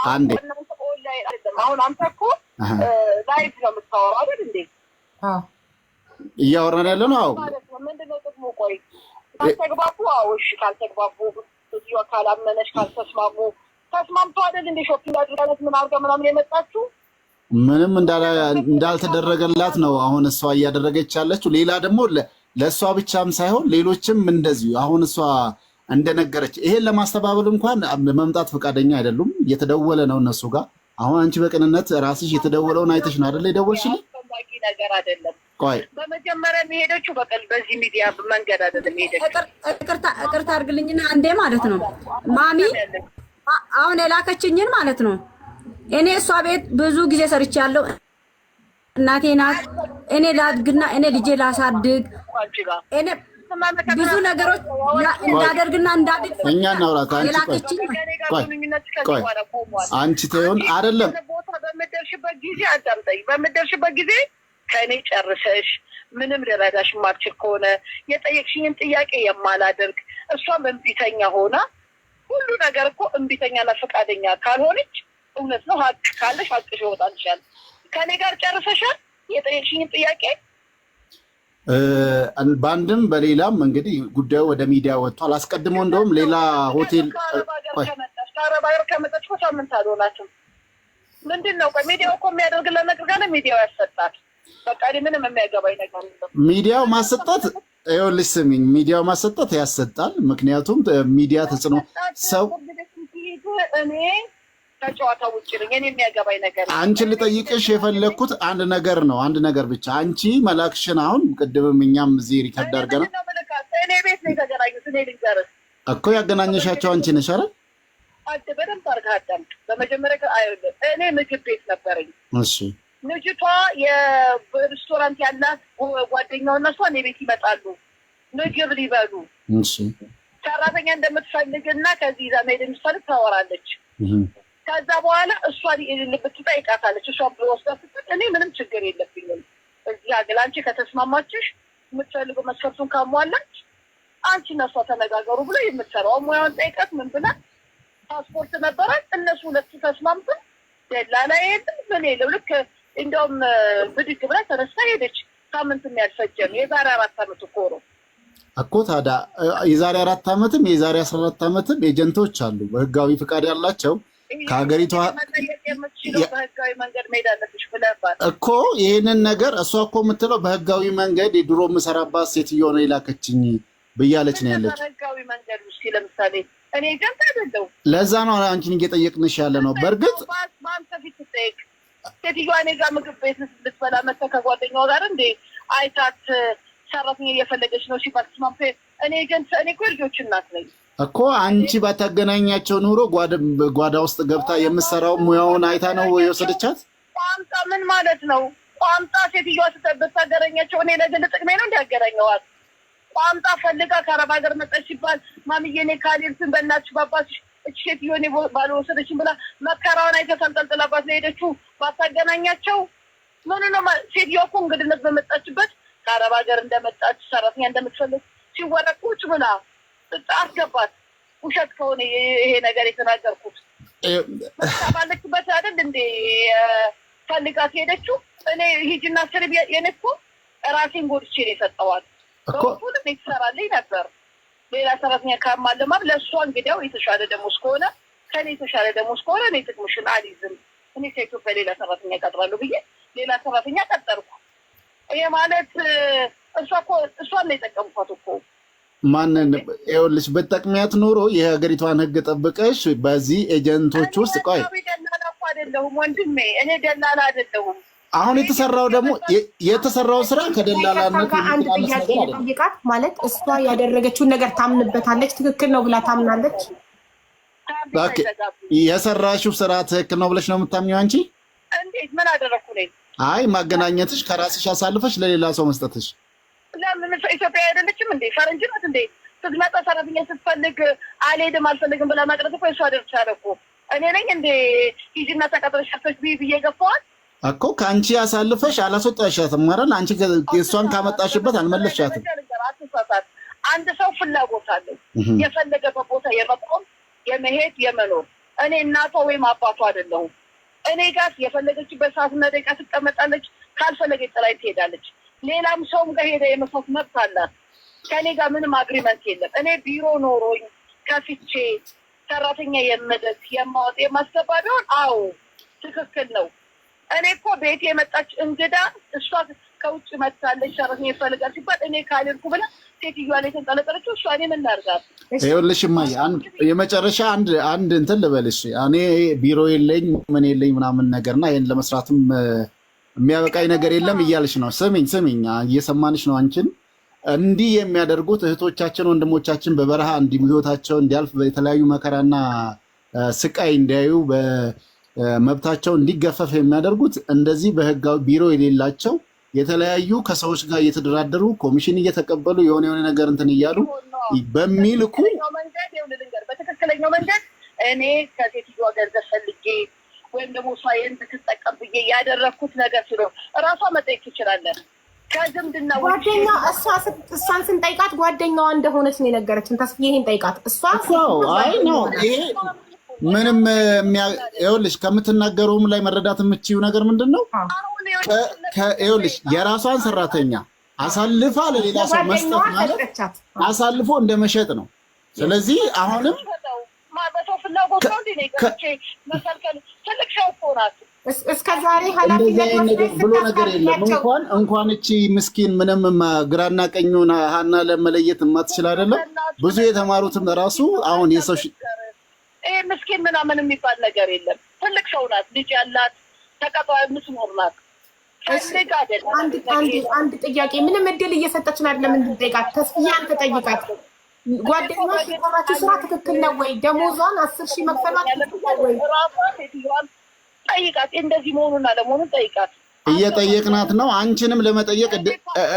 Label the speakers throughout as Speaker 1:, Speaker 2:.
Speaker 1: አንዴ
Speaker 2: እናንተ ኦንላይን አይደለም። አሁን አንተ እኮ live ነው የምታወራው አይደል እንዴ?
Speaker 1: እያወራን ያለ ነው። አዎ
Speaker 2: ማለት ነው። ምንድን ነው ጥቅሙ? ቆይ ካልተግባቡ፣ አዎ እሺ፣ ካልተግባቡ፣ ሴትዮዋ ካላመነች፣ ካልተስማሙ፣ ተስማምቶ አይደል እንዴ shopping አድርጋለት ምን አድርጋ ምናምን የመጣችሁ?
Speaker 1: ምንም እንዳልተደረገላት ነው አሁን እሷ እያደረገች ያለችው። ሌላ ደግሞ ለእሷ ብቻም ሳይሆን ሌሎችም እንደዚሁ አሁን እሷ እንደነገረች ይሄን ለማስተባበል እንኳን መምጣት ፈቃደኛ አይደሉም። እየተደወለ ነው እነሱ ጋር። አሁን አንቺ በቅንነት ራስሽ የተደወለውን አይተሽ ነው አይደለ የደወልሽልኝ?
Speaker 2: አስፈላጊ ነገር አይደለም።
Speaker 1: ቆይ
Speaker 2: በመጀመሪያ የሄደችው በቀል በዚህ ሚዲያ መንገድ አይደለም የሄደችው።
Speaker 3: ይቅርታ አድርግልኝና አንዴ ማለት ነው ማሚ አሁን የላከችኝን ማለት ነው። እኔ እሷ ቤት ብዙ ጊዜ ሰርቻለሁ። እናቴ ናት። እኔ ላድግና እኔ ልጄ ላሳድግ
Speaker 2: አንቺ ጋር
Speaker 3: እኔ ብዙ ነገሮች እንዳደርግና እንዳድግ
Speaker 1: እኛ እናውራት። አንቺ ቆይ
Speaker 3: የላከችኝ
Speaker 2: ከእኔ ጋር
Speaker 1: ቆይ
Speaker 2: ግንኙነት ከዚህ
Speaker 1: ቆይ
Speaker 2: በኋላ ቆሟል።
Speaker 1: አንቺ ተይውን አይደለም
Speaker 2: ቦታ በምደርሽበት ጊዜ አዳምጠኝ። በምደርሽበት ጊዜ ከእኔ ጨርሰሽ ምንም ልረዳሽ የማልችል ከሆነ፣ የጠየቅሽኝን ጥያቄ የማላደርግ፣ እሷም እምቢተኛ ሆና፣ ሁሉ ነገር እኮ እምቢተኛና ፈቃደኛ ካልሆነች፣ እውነት ነው፣ ሀቅ ካለሽ ሀቅሽ ይወጣልሻል። ከእኔ ጋር ጨርሰሻል የጠየቅሽኝን ጥያቄ?
Speaker 1: በአንድም በሌላም እንግዲህ ጉዳዩ ወደ ሚዲያ ወጥቷል። አስቀድሞ እንደውም ሌላ ሆቴል
Speaker 2: ከአረብ ሀገር
Speaker 1: ቆይ
Speaker 2: ከመጣች ከአረብ ሀገር ከመጣች እኮ ሳምንት አልሆናትም። ምንድን ነው? ቆይ ሚዲያው እኮ የሚያደርግለት ነገር ካለ ሚዲያው ያሰጣል። በቃ እኔ ምንም የሚያገባኝ ነገር የለም።
Speaker 1: ሚዲያው ማሰጠት፣ ይኸውልሽ ስሚኝ፣ ሚዲያው ማሰጠት ያሰጣል። ምክንያቱም ሚዲያ ተጽዕኖ ሰው
Speaker 2: ፍርድ ቤት ሲሄድ እኔ ከጨዋታ ውጭ ነኝ። እኔ የሚያገባኝ ነገር የለም።
Speaker 1: አንቺን ልጠይቅሽ የፈለግኩት አንድ ነገር ነው፣ አንድ ነገር ብቻ። አንቺ መላክሽን አሁን ቅድምም እኛም እዚህ record
Speaker 2: እኔ
Speaker 1: አድርገናል።
Speaker 2: ምንድን ነው የምልካት? እኔ ቤት ነው የተገናኙት። እኔ ልንገርህ
Speaker 1: እኮ ያገናኘሻቸው አንቺ ነሽ አይደል?
Speaker 2: አንተ በደንብ አድርገህ አዳምጥ። በመጀመሪያ እኔ ምግብ ቤት ነበረኝ። ልጅቷ የሬስቶራንት ያላት ጓደኛው እና እሷ እኔ ቤት ይመጣሉ ምግብ ሊበሉ። ሰራተኛ እንደምትፈልግና ከዚህ ይዛ መሄድ እንደምትፈልግ ታወራለች። ከዛ በኋላ እሷ ትጠይቃታለች። እሷ ወስዳ ስትል እኔ ምንም ችግር የለብኝም፣ እዚህ ሀገር አንቺ ከተስማማችሽ፣ የምትፈልገው መስፈርቱን ካሟላች አንቺ እና እሷ ተነጋገሩ ብሎ የምትሰራው ሙያውን ጠይቃት ምን ብላ ፓስፖርት ነበራት። እነሱ ሁለቱ ተስማምተው ደላላ የለም ምን የለም። ልክ እንዲያውም ብድግ ብላ ተነስታ ሄደች። ሳምንትም ያልፈጀ ነው። የዛሬ 4 ዓመት እኮ ነው።
Speaker 1: እኮ ታዲያ የዛሬ 4 ዓመትም የዛሬ 14 ዓመትም agent ኦች አሉ በህጋዊ ፍቃድ ያላቸው ከሀገሪቷ
Speaker 2: መጠየቅ የምትችለው በህጋዊ መንገድ መሄድ አለብሽ ብለባት
Speaker 1: እኮ ይህንን ነገር እሷ እኮ የምትለው በህጋዊ መንገድ የድሮ የምሰራባት ሴትዮ ነው የላከችኝ ብያለች ነው ያለችው።
Speaker 2: በህጋዊ መንገድ ውስጥ ለምሳሌ እኔ agent አይደለሁም።
Speaker 1: ለዛ ነው አንቺን እየጠየቅንሽ ያለ ነው። በእርግጥ
Speaker 2: በአንተ ፊት ትጠየቅ። ሴትዮዋ እኔ ጋር ምግብ ቤት ልትበላ መጥታ ከጓደኛዋ ጋር እንዴ አይታት ሰራተኛ እየፈለገች ነው ሲባል ተስማምቶ እኔ agent፣ እኔ እኮ የልጆች እናት ነኝ።
Speaker 1: እኮ አንቺ ባታገናኛቸው ኑሮ ጓዳ ውስጥ ገብታ የምትሰራው ሙያውን አይታ ነው የወሰደቻት።
Speaker 2: ቋምጣ ምን ማለት ነው? ቋምጣ ሴትዮዋ ብታገናኛቸው እኔ ለግል ጥቅሜ ነው እንዲያገናኘዋት? ቋምጣ ፈልጋ ከአረብ ሀገር መጣች ሲባል ማሚዬ እኔ ካልሄድኩኝ በእናትሽ በአባትሽ እች ሴትዮ እኔ ባልወሰደችም ብላ መከራዋን አይታ ተንጠልጥላባት ነው የሄደችው። ባታገናኛቸው ምን ነው? ሴትዮዋ እኮ እንግድነት በመጣችበት ከአረብ ሀገር እንደመጣች ሰራተኛ እንደምትፈልግ ሲወራ ቁጭ ብላ አስገባት። ውሸት ከሆነ ይሄ ነገር የተናገርኩት ባለችበት አይደል እንዴ ፈልጋት ሄደችው። እኔ ሂጂና ስሪ የኔ እኮ ራሴን ጎድቼ ነው የሰጠዋት። በሁሉም የተሰራልኝ ነበር። ሌላ ሰራተኛ ካማለማም ለእሷ እንግዲያው የተሻለ ደሞዝ ከሆነ፣ ከእኔ የተሻለ ደሞዝ ከሆነ እኔ ጥቅምሽን አልይዝም፣ እኔ ከኢትዮጵያ ሌላ ሰራተኛ ቀጥራለሁ ብዬ ሌላ ሰራተኛ ቀጠርኩ። ይሄ ማለት እሷ እኮ እሷን ነው የጠቀምኳት እኮ።
Speaker 1: ማንን? ይኸውልሽ፣ ብትጠቅሚያት ኑሮ የሀገሪቷን ሕግ ጠብቀሽ በዚህ agent ኦች ውስጥ ቆይ
Speaker 2: እኔ ደላላ እኮ አይደለሁም ወንድሜ፣ እኔ ደላላ አይደለሁም።
Speaker 1: አሁን የተሰራው ደግሞ የተሰራው ስራ ከደላላነት
Speaker 4: ጋር አንድ
Speaker 1: የሚተናነስ
Speaker 4: ጥያቄ
Speaker 1: ነገር አይደለም።
Speaker 4: ልጠይቃት። ማለት እሷ ያደረገችውን ነገር ታምንበታለች፣ ትክክል ነው ብላ ታምናለች?
Speaker 1: Okay፣ የሰራሽው ስራ ትክክል ነው ብለሽ ነው የምታምኚው አንቺ?
Speaker 2: እንዴት? ምን አደረግኩ እኔ?
Speaker 1: አይ ማገናኘትሽ፣ ከራስሽ አሳልፈሽ ለሌላ ሰው መስጠትሽ።
Speaker 2: ለምን? ኢትዮጵያ አይደለችም እንዴ? ፈረንጅ ናት እንዴ? ስትመጣ ሰራተኛ ስትፈልግ አልሄድም አልፈልግም ብላ መቅረት እኮ የእሷ ድርሻ ነው እኮ። እኔ ነኝ እንዴ ሂጂና ተቀጥረሽ ሰርተሽ ብይ ብዬ ገፋዋል?
Speaker 1: እኮ ከአንቺ አሳልፈሽ አላስወጣሻትም አይደል? አንቺ እሷን ካመጣሽበት አልመለስሻትም።
Speaker 2: እኔ እናቷ ወይም አባቷ አይደለሁም። እኔ ጋር የፈለገችበት ሰዓትና ደቂቃ ትቀመጣለች፣ ካልፈለገች ጥላኝ ትሄዳለች። ሌላም ሰውም ጋር ሄዳ የመስራት መብት አላት። ከእኔ ጋር ምንም agreement የለም። እኔ ቢሮ ኖሮኝ ከፍቼ ሰራተኛ የምልክ የማወጥ የማስገባ ቢሆን አዎ ትክክል ነው። እኔ እኮ ቤት የመጣች እንግዳ እሷ ከውጭ መታለች ሰራተኛ ይፈልጋል ሲባል እኔ ካልልኩ ብላ ሴትዮዋ ላይ የተንጠለጠለችው እሷ እኔ ምን ላድርጋት?
Speaker 1: ይኸውልሽ እማዬ የመጨረሻ አንድ እንትን ልበልሽ። እኔ ቢሮ የለኝ ምን የለኝ ምናምን ነገርና ይሄን ለመስራትም የሚያበቃኝ ነገር የለም እያልሽ ነው። ስሚኝ ስሚኝ፣ እየሰማንሽ ነው አንቺን። እንዲህ የሚያደርጉት እህቶቻችን ወንድሞቻችን በበረሃ እንዲህ ህይወታቸው እንዲያልፍ የተለያዩ መከራና ስቃይ እንዲያዩ መብታቸው እንዲገፈፍ የሚያደርጉት እንደዚህ በህጋዊ ቢሮ የሌላቸው የተለያዩ ከሰዎች ጋር እየተደራደሩ ኮሚሽን እየተቀበሉ የሆነ የሆነ ነገር እንትን እያሉ በሚልኩ
Speaker 2: በትክክለኛው መንገድ እኔ ከሴትዮዋ ገንዘብ ፈልጌ ወይም ደግሞ እሷ እንድትጠቀም ብዬ ያደረግኩት ነገር ስለሆነ እራሷ መጠየቅ ትችላለን። ከዝምድና
Speaker 4: ጓደኛ እሷን ስንጠይቃት ጓደኛዋ እንደሆነች ነው የነገረችን። ተስፍዬ ይሄን ጠይቃት። እሷ
Speaker 1: አይ ነው ይሄ ምንም ይኸውልሽ፣ ከምትናገረውም ላይ መረዳት የምችይው ነገር ምንድን ነው? ይኸውልሽ የራሷን ሰራተኛ አሳልፋ ለሌላ ሰው መስጠት ማለት አሳልፎ እንደመሸጥ ነው። ስለዚህ አሁንም
Speaker 4: እስከ ዛሬ ኃላፊነት
Speaker 1: ብሎ ነገር የለም። እንኳን እቺ ምስኪን ምንም ግራና ቀኙን ሀና ለመለየት የማትችል አይደለም። ብዙ የተማሩትም ራሱ አሁን የሰው
Speaker 2: ይሄ ምስኪን ምናምን የሚባል ነገር የለም። ትልቅ ሰው ናት፣ ልጅ ያላት ተቀጣ የምትኖር ናት።
Speaker 4: አንድ ጥያቄ ምንም እድል እየሰጠችን አይደለም እንድንጠይቃት። ተስፍዬ አንተ ጠይቃት። ጓደኛሽ የሰራችው ስራ ትክክል ነው ወይ? ደሞዟን 10 ሺህ መክፈሏ ትክክል ነው ወይ?
Speaker 2: ጠይቃት። እንደዚህ መሆኑን አለመሆኑን ጠይቃት።
Speaker 1: እየጠየቅናት ነው። አንቺንም ለመጠየቅ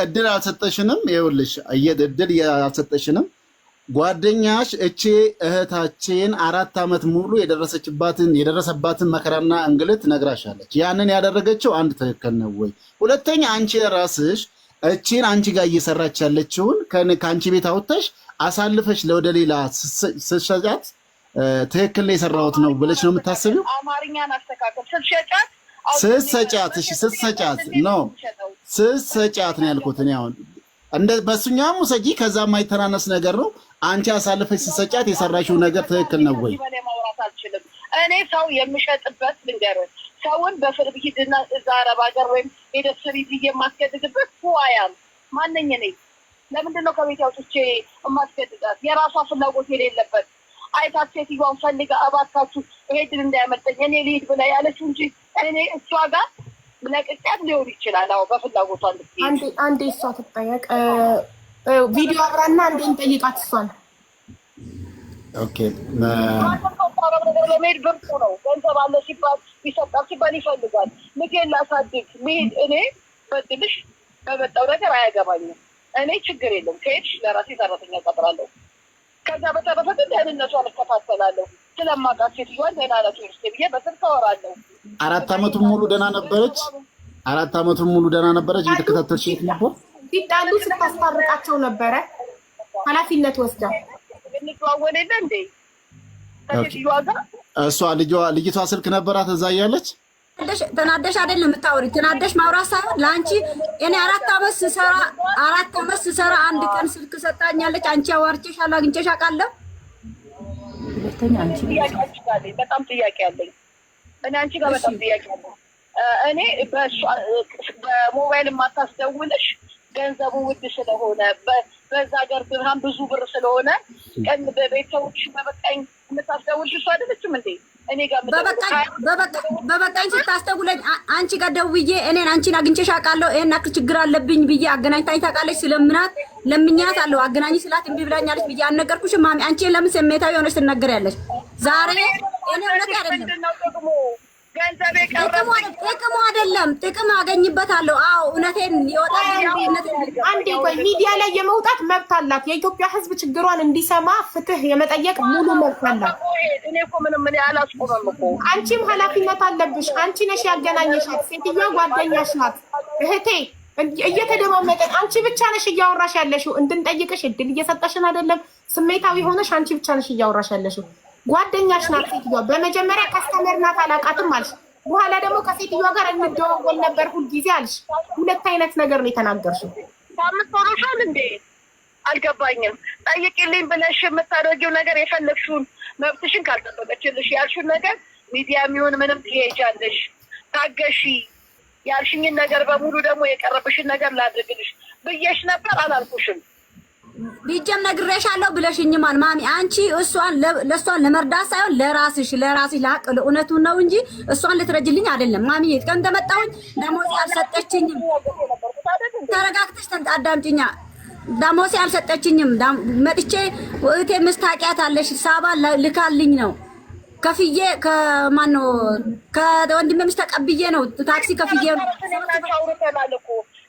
Speaker 1: እድል አልሰጠሽንም። ይኸውልሽ እድል አልሰጠሽንም። ጓደኛሽ እቼ እህታችን 4 ዓመት ሙሉ የደረሰባትን መከራና እንግልት ነግራሻለች። ያንን ያደረገችው አንድ ትክክል ነው ወይ? ሁለተኛ አንቺ ራስሽ እቺን አንቺ ጋር እየሰራች ያለችውን ከአንቺ ቤት አውጥተሽ አሳልፈሽ ለወደ ሌላ ስትሸጫት ትክክል ነው የሰራሁት ነው ብለሽ ነው የምታስቢው?
Speaker 2: አማርኛን አስተካከል። ስትሸጫት
Speaker 1: ስትሰጫት፣ እሺ ስትሰጫት ነው ስትሰጫት ነው ያልኩት እኔ አሁን እንደ በሱኛም ውሰጂ፣ ከዛ የማይተናነስ ነገር ነው። አንቺ አሳልፈሽ ስትሰጫት የሰራሽው ነገር ትክክል ነው ወይ?
Speaker 2: ማውራት አልችልም እኔ። ሰው የምሸጥበት ልንገርህ፣ ሰውን በፍርድ ሂድና እዛ አረብ ሀገር ወይም ሄደህ ስሪ ብዬ የማስገድድበት ሁዋያም ማነኝ እኔ? ለምንድን ነው ከቤት አውጥቼ የማስገድዳት? የራሷ ፍላጎት የሌለበት አይታት ሴትዮዋን ፈልጋ እባካችሁ ይሄድን እንዳያመልጠኝ እኔ ልሂድ ብላ ያለችው እንጂ እኔ እሷ ጋር ለቅቄያት ሊሆን ይችላል። አዎ በፍላጎቷ እንድትሄድ
Speaker 4: አንዴ እሷ ትጠየቅ። ቪዲዮ አብራና አንዴ እንጠይቃት እሷን።
Speaker 1: okay
Speaker 2: ለመሄድ ብርቁ ነው። ገንዘብ አለ ሲባል ይሰጣል ሲባል ይፈልጋል። ልጄን ላሳድግ ልሂድ። እኔ በድልሽ በመጣው ነገር አያገባኝም። እኔ ችግር የለም ከሄድሽ ለራሴ ሰራተኛ እቀጥራለሁ። ከዛ በተረፈ ግን ደህንነቷን እከታተላለሁ። ስለማውቃት ሴትዮዋን ደህና ናት ወይ ብዬ በስልክ አወራለሁ።
Speaker 1: 4 ዓመቱን ሙሉ ደህና ነበረች። 4 ዓመቱን ሙሉ ደህና ነበረች። እየተከታተልሽ የት ነበር?
Speaker 4: ሲጣሉ ስታስታርቃቸው ነበረ። ኃላፊነት ወስዳ
Speaker 2: እንተዋወል የለ እንዴ ከሴትዮዋ ጋር።
Speaker 1: እሷ ልጅቷ ስልክ ነበራት እዛ እያለች
Speaker 3: ተናደሽ አይደለም የምታወሪው። ተናደሽ ማውራት ሳይሆን ለአንቺ እኔ 4 ዓመት ስሰራ 4 ዓመት ስሰራ አንድ ቀን ስልክ ሰጣኛለች። አንቺ አዋርቼሻለሁ፣ አግኝቼሽ አውቃለሁ።
Speaker 2: በጣም ጥያቄ አለኝ እኔ አንቺ ጋር በጣም ጥያቄ አለኝ። እኔ በሞባይል የማታስደውልሽ ገንዘቡ ውድ ስለሆነ በዛ ሀገር ድርሃም ብዙ ብር ስለሆነ ቀን በቤተሰቦች በበቃኝ የምታስደውልሽ እሷ አይደለችም እንዴ? እኔ ጋር
Speaker 3: በበቃኝ ስታስደውለኝ አንቺ ጋር ደውዬ እኔን አንቺን አግኝቼሽ አውቃለሁ፣ ይሄን አክል ችግር አለብኝ ብዬ አገናኝታኝ ታውቃለች። ስለምናት ለምኛት አለው አገናኝ ስላት እምቢ ብላኛለች ብዬ አልነገርኩሽም ማሚ? አንቺ ለምን ስሜታዊ ሆነሽ ትናገሪያለሽ? ዛሬ እኔ እውነት አይደለም ጥቅሙ አይደለም ጥቅም አገኝበታለሁ። አዎ እውነቴን ይወጣል።
Speaker 4: አንዴ ቆይ፣ ሚዲያ ላይ የመውጣት መብት አላት። የኢትዮጵያ ሕዝብ ችግሯን እንዲሰማ ፍትህ የመጠየቅ ሙሉ መብት አላት።
Speaker 2: እኔ እኮ ምንም እኔ አላስቆመም እኮ።
Speaker 4: አንቺም ኃላፊነት አለብሽ። አንቺ ነሽ ያገናኘሻት። ሴትዮዋ ጓደኛሽ ናት እህቴ። እየተደማመጠን አንቺ ብቻ ነሽ እያወራሽ ያለሽው። እንድንጠይቅሽ እድል እየሰጠሽን አይደለም። ስሜታዊ ሆነሽ አንቺ ብቻ ነሽ እያወራሽ ያለሽው። ጓደኛሽ ናት ሴትዮዋ። በመጀመሪያ customer ናት አላውቃትም አልሽ። በኋላ ደግሞ ከሴትዮዋ ጋር እንደዋወል ነበር ሁልጊዜ አልሽ። ሁለት አይነት ነገር ነው የተናገርሽው።
Speaker 2: ሳምንት ሆኖሻል እንዴ? አልገባኝም። ጠይቂልኝ ብለሽ የምታደርጊው ነገር የፈለግሽውን መብትሽን ካልጠበቀችልሽ ያልሽውን ነገር ሚዲያ የሚሆን ምንም ትሄጃለሽ። ታገሺ ያልሽኝን ነገር በሙሉ ደግሞ የቀረብሽን ነገር ላድርግልሽ ብዬሽ ነበር፣ አላልኩሽም?
Speaker 3: ቢጀም ነግሬሻለሁ ብለሽኝማል ማሚ። አንቺ እሷን ለእሷን ለመርዳት ሳይሆን ለራስሽ ለራስሽ ለሀቅ ለእውነቱ ነው እንጂ እሷን ልትረጅልኝ አይደለም ማሚ። ቀን ተመጣሁኝ ደሞዝ አልሰጠችኝም። ተረጋግተሽ አዳምጪኛ። ደሞዜ አልሰጠችኝም። መጥቼ እህቴ ምስታቂያታለሽ ሳባ ልካልኝ ነው ከፍዬ ከማን ነው ከወንድሜ ሚስት ተቀብዬ ነው ታክሲ ከፍዬ ነው።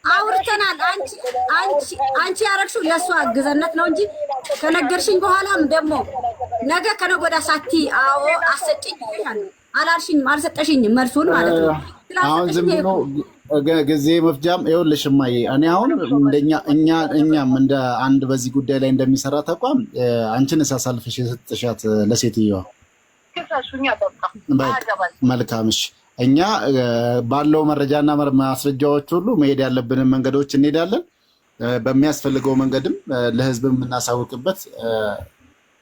Speaker 3: አውርተናል። አንቺ አንቺ አንቺ ያረግሽው ለእሷ ግዘነት ነው እንጂ ከነገርሽኝ በኋላም ደግሞ ነገ ከነገ ወዲያ ሳቲ አዎ አሰጭኝ አላልሽኝም፣ አልሰጠሽኝም መልሱን ማለት ነው።
Speaker 1: አሁን ዝም ብሎ ጊዜ መፍጃም ይኸውልሽ እማዬ፣ እኔ አሁን እንደኛ እኛ እኛም እንደ አንድ በዚህ ጉዳይ ላይ እንደሚሰራ ተቋም አንቺን አሳልፈሽ የሰጠሻት ለሴትየዋ መልካም። እሺ እኛ ባለው መረጃና ማስረጃዎች ሁሉ መሄድ ያለብንን መንገዶች እንሄዳለን። በሚያስፈልገው መንገድም ለህዝብ የምናሳውቅበት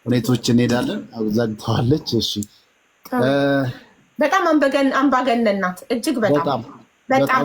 Speaker 1: ሁኔቶች እንሄዳለን። ዘግተዋለች። እሺ
Speaker 4: በጣም አምባገነን ናት። እጅግ በጣም በጣም።